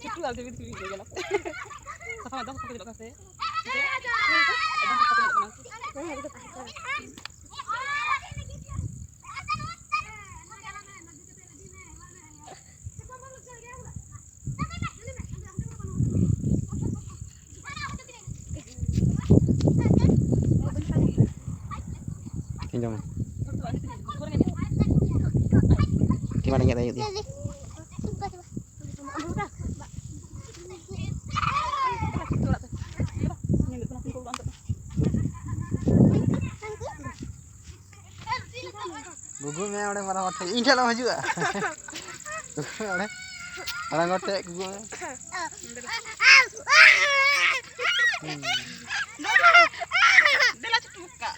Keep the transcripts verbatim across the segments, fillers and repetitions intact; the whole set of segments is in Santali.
ᱪᱷᱩᱴᱩ ᱟᱨ ᱫᱮᱵᱤ ᱫᱮᱵᱤ ᱧᱮᱞ ᱟᱯᱮ᱾ ᱥᱟᱯᱷᱟ ᱮᱠᱫᱚᱢ ᱥᱟᱯᱷᱟ ᱧᱮᱞᱚᱜ ᱠᱟᱱᱟ ᱥᱮ? ᱮᱠᱫᱚᱢ ᱥᱟᱯᱷᱟ ᱧᱮᱞᱚᱜ ᱠᱟᱱᱟ᱾ ᱤᱧ ᱡᱚᱢᱟ᱾ ᱛᱤ ᱢᱟᱨᱟᱝ ᱜᱮᱫ ᱦᱩᱭᱩᱜ ᱜᱮᱭᱟ᱾ ᱜᱩᱜᱩ ᱢᱮ ᱚᱸᱰᱮ ᱢᱟᱨᱟᱝ ᱦᱚᱲ ᱴᱷᱮᱱ, ᱤᱧ ᱴᱷᱮᱱ ᱟᱞᱚᱢ ᱦᱤᱡᱩᱜᱼᱟ᱾ ᱜᱩᱜᱩ ᱢᱮ ᱚᱸᱰᱮ ᱢᱟᱨᱟᱝ ᱦᱚᱲ ᱴᱷᱮᱱ ᱜᱩᱜᱩ ᱢᱮ᱾ ᱦᱩᱸ᱾ ᱫᱮᱞᱟ ᱪᱷᱩᱴᱩ ᱵᱚᱠᱟ᱾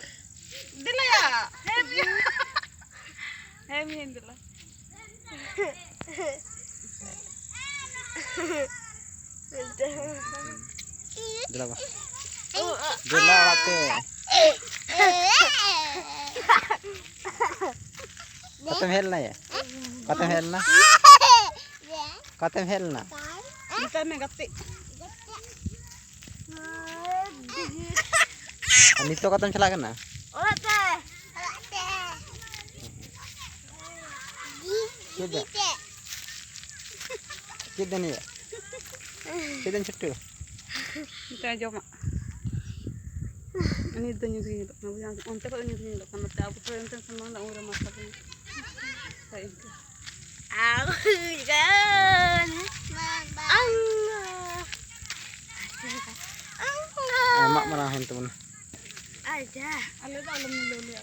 ᱫᱮᱞᱟᱭᱟ᱾ ᱦᱮᱸ ᱢᱤᱭᱟ᱾ ᱦᱮᱸ ᱢᱤᱭᱟ ᱫᱮᱞᱟ᱾ ᱫᱮᱞᱟ ᱵᱟ᱾ ᱫᱮᱞᱟ ᱚᱲᱟᱜ ᱛᱮ᱾ ᱚᱠᱟᱛᱮᱢ ᱦᱮᱡ ᱞᱮᱱᱟ ᱭᱟ? ᱚᱠᱟᱛᱮᱢ ᱦᱮᱡ ᱞᱮᱱᱟ? ᱚᱠᱟᱛᱮᱢ ᱦᱮᱡ ᱞᱮᱱᱟ? ᱢᱮᱛᱟᱭ ᱢᱮ ᱜᱟᱛᱮ᱾ ᱟᱨ ᱱᱤᱛᱚᱜ ᱚᱠᱟᱛᱮᱢ ᱪᱟᱞᱟᱜ ᱠᱟᱱᱟ? ᱚᱲᱟᱜ ᱛᱮ᱾ ᱚᱲᱟᱜ ᱛᱮ᱾ ᱪᱮᱫ ᱫᱚ? ᱪᱮᱫ ᱫᱚ ᱱᱤᱭᱟᱹ? ᱪᱮᱫ ᱫᱚ ᱪᱷᱩᱴᱩ? ᱱᱤᱛᱚᱜ ᱡᱚᱢᱟᱜ᱾ ᱱᱤᱛ ᱫᱚ ᱧᱩᱛ ᱜᱮ ᱧᱮᱞᱚᱜ ᱠᱟᱱᱟ, ᱵᱩᱡᱷᱟᱹᱣ? ᱚᱱᱛᱮ ᱠᱷᱚᱱ ᱧᱩᱛ ᱜᱮ ᱧᱮᱞᱚᱜ ᱠᱟᱱᱟ, ᱱᱚᱛᱮ ᱟᱵᱚ ᱴᱷᱮᱱ ᱚᱱᱛᱮ ᱥᱮᱱ ᱵᱟᱝ ᱫᱚ ᱩᱱᱨᱮ ᱢᱟᱨᱥᱟᱞ ᱜᱮ᱾ ᱦᱳᱭ, ᱤᱱᱠᱟᱹ᱾ ᱟᱢᱟᱜ ᱢᱟᱨᱟᱝ ᱦᱩᱭᱮᱱ ᱛᱟᱵᱚᱱᱟ᱾ ᱟᱡᱟ᱾ ᱟᱞᱮ ᱫᱚ ᱟᱞᱚᱢ ᱞᱟᱹᱭ ᱞᱮᱭᱟ᱾